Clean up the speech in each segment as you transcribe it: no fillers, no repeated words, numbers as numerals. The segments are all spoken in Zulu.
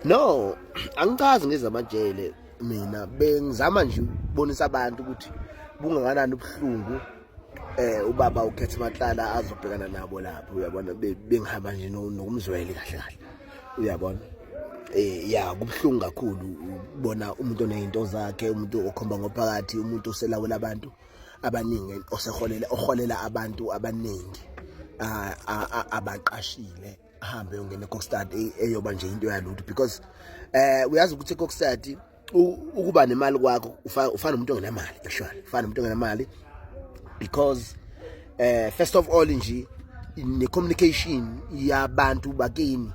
No, angichazi ngezamajele mina, bengizama nje ukubonisa abantu ukuthi bungakanani ubuhlungu ubaba uKhethi Matlala azobhekana nabo lapho, uyabona. Bengihamba nje nokumzwele kahle kahle, uyabona. Ya, kubuhlungu kakhulu ukubona umuntu onezinto zakhe, umuntu okhomba ngophakathi, umuntu oselawula abantu abaningi, oseholela, oholela abantu abaningi abaqashile, ahambe yongena eKokstad eyoba nje into yalutho, because uyazi ukuthi eKokstad ukuba nemali kwakho ufana nomuntu ongenamali. Actually, ufana nomuntu ongenamali because first of all nje ne communication yabantu bakini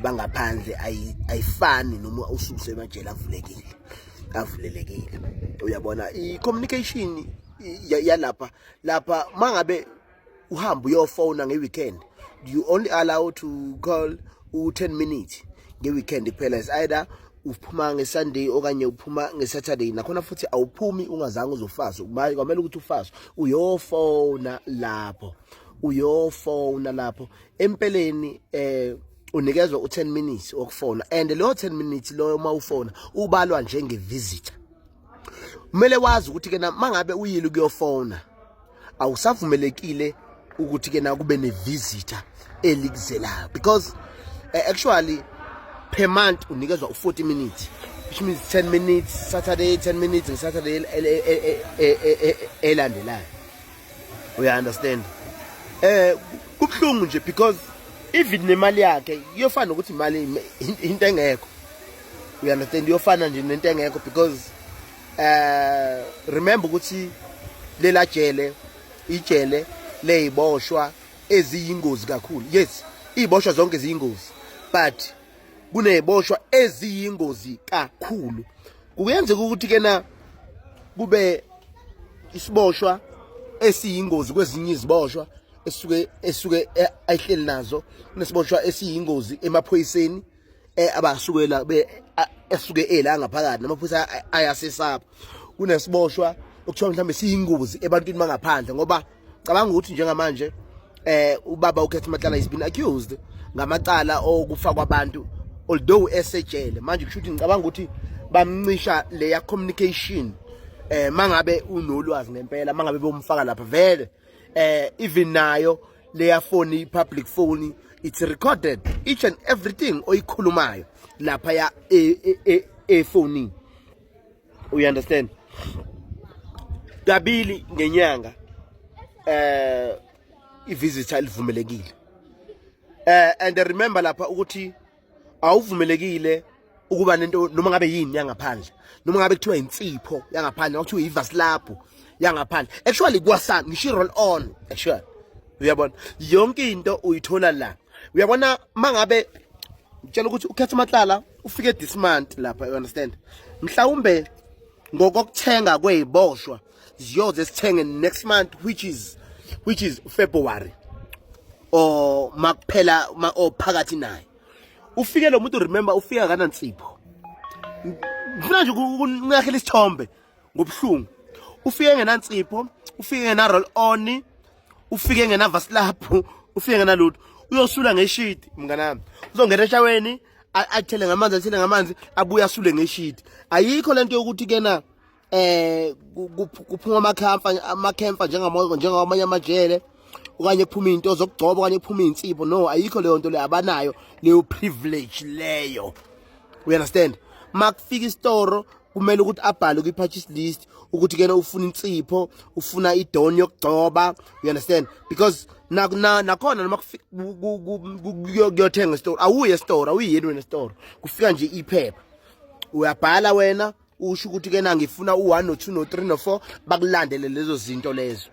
bangaphandle ayifani noma ususe emajele avulekile, avulelekile, uyabona. I communication yalapha, lapha mangabe uhamba uyofona nge-weekend, you only allow to call u-10 minutes nge-weekend kuphela. Is either uphuma nge-Sunday okanye uphuma nge-Saturday. Nakhona futhi awuphumi ungazange uzofasa, kwamele ukuthi ufase, uyofona lapho, uyofona lapho. Empeleni unikezwa u10 minutes okufona, and leyo 10 minutes loyo uma ufona ubalwa njenge visitor. Kumele wazi ukuthi ke mangabe uyile ukuyofona, awusavumelekile ukuthi ke na kube ne-visitor elikuzelayo, because actually per month unikezwa u40 minutes, which means 10 minutes Saturday, 10 minutes ngeSaturday elandelayo, uya understand. Kubhlungu nje because even nemali yakhe iyofana nokuthi imali into engekho, you understand, iyofana nje nento engekho, because remember ukuthi lela jele ijele leyiboshwa eziyingozi kakhulu. Yes, iziboshwa zonke ziyingozi, but kuneziboshwa eziyingozi kakhulu. Kuyenzeka ukuthi kena kube isiboshwa esiyingozi kwezinye iziboshwa esuke ayihleli nazo, kunesiboshwa esiyingozi emaphoyiseni abasukela be esuke ela ngaphakathi namaphoyisa ayasesapha, kunesiboshwa okuthiwa mhlawumbe siyingozi ebantwini bangaphandle, ngoba cabanga ukuthi njengamanje ubaba uKhethi Matlala is been accused ngamacala okufakwa abantu although esejele manje. Kusho ukuthi ngicabanga ukuthi bamncisha leya communication mangabe unolwazi ngempela, mangabe bomfaka lapha vele, even nayo leya phone, public phone, it's recorded each and everything oyikhulumayo lapha ya efonini, you understand. Kabili ngenyanga i-visitor livumelekile, and remember lapha ukuthi awuvumelekile ukuba nento noma ngabe yini yangaphandle, noma ngabe kuthiwa insipho yangaphandle, noma kuthiwa ivaslaphu yangaphandle, actually kwasa ngisho i-roll on actually, uyabona. Yonke into uyithola la, uyabona. Mangabe ngitshela ukuthi uKhethi Matlala ufike this month lapha, you understand, mhlawumbe ngokokuthenga kweziboshwa ziyoze sithenge next month, which is February or makuphela ma or phakathi naye. Ufike lo muntu, remember, ufika kanansipho. Ngifuna nje ukungakhela isithombe ngobuhlungu. Ufike ngenansipho, ufike ngena roll on, ufike ngena vaslaphu, ufike ngena lutho, uyosula ngeshidi mnganami. Uzongena eshaweni, athele ngamanzi, athele ngamanzi, abuye asule ngeshidi. Ayikho lento yokuthi kena kuphuma amakhamfa, amakhemfa njengamanye amajele, okanye kuphuma into zokugcoba, okanye kuphuma insipho. No, ayikho leyo nto leyo, abanayo leyo privilege leyo, you understand. Makufika isitoro kumele ukuthi abhale kwi-purchase list ukuthi kena ufuna insipho, ufuna idoni yokugcoba, you understand, because nakhona noma kuyothenga isitoro, awuye esitoro, awuyiyeni wena esitoro, kufika nje iphepha, uyabhala wena, usho ukuthi kena ngifuna u1 no2 no3 no4, bakulandele lezo zinto lezo,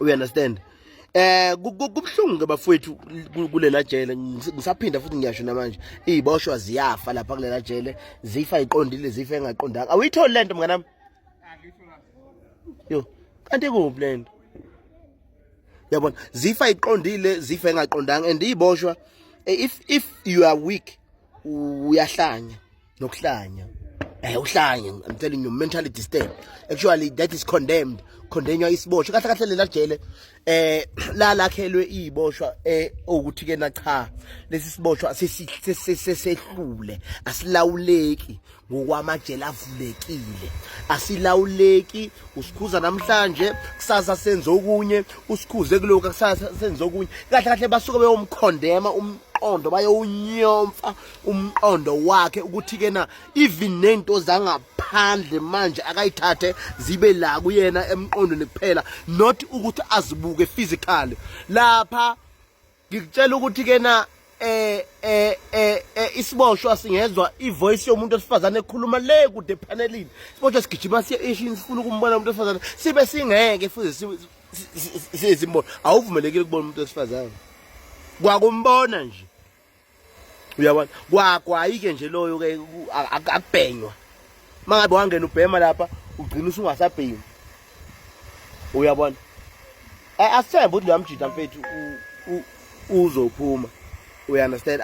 you understand. Kubuhlungu ke bafowethu kulela jele. Ngisaphinda futhi ngiyasho namanje, iziboshwa ziyafa lapha kulela jele, zifa iqondile, zifa engaqondanga. Awuyitholi lento mnganami? Yo, kanti kuphi lento? Yabona, zifa iqondile, zifa engaqondanga, and iziboshwa if you are weak, uyahlanya nokuhlanya, uhlanye. I'm telling you, mentally disturbed. Actually, that is condemned, condemnywa isiboshwa kahle kahle lela jele. La lakhelwe iziboshwa ukuthi ke na cha, lesi siboshwa sesehlule, asilawuleki ngokwamajele avulekile, asilawuleki. Usikhuza namhlanje, kusasa senze okunye, usikhuze kulokhu, kusasa senze okunye. Kahle kahle basuke beyomkhondema umqondo, bayowunyomfa umqondo wakhe ukuthi ke na even nento zangaphandle manje akayithathe zibe la kuyena emqondweni kuphela, not ukuthi azibuke physically. Lapha ngikutshela ukuthi ke na isiboshwa singezwa ivoice yomuntu osifazane ekhuluma le kude epanelini, isiboshwa sigijima siye eshini, sifuna ukumbona umuntu osifazane, sibe singeke futhi sizimbona. Awuvumelekile ukubona umuntu osifazane, kwakumbona nje, uyabona? Kwagwayi-ke nje loyo ke akubhenywa. Mangabe wangena ubhema lapha, ugcina usungasabhemi, uyabona? Asithembe ukuthi loya mjida mfethu uzophuma, uya-understand?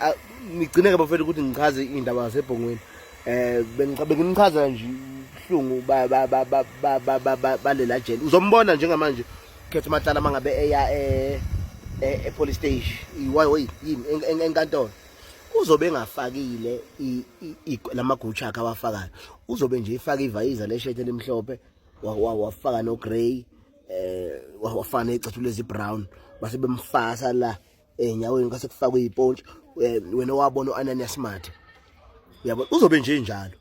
Ngigcine-ke bafethu ukuthi ngichaze iy'ndaba zasebhongweni. Benginichazela nje ubuhlungu balela jele. Uzombona njengamanje Khetha Matlala mangabe eya e-police station, yini, enkantolo, uzobe engafakile lamagutsha akhe awafakayo. Uzobe nje efaka ivayiza leshethi elimhlophe, wafaka no grey, wafaka nezicathulo ezi-brown, base bemfasa la enyaweni, kwase kufakwe ipontshi. Wena wabona u-Ananias Smart, uyabona, uzobe nje njalo.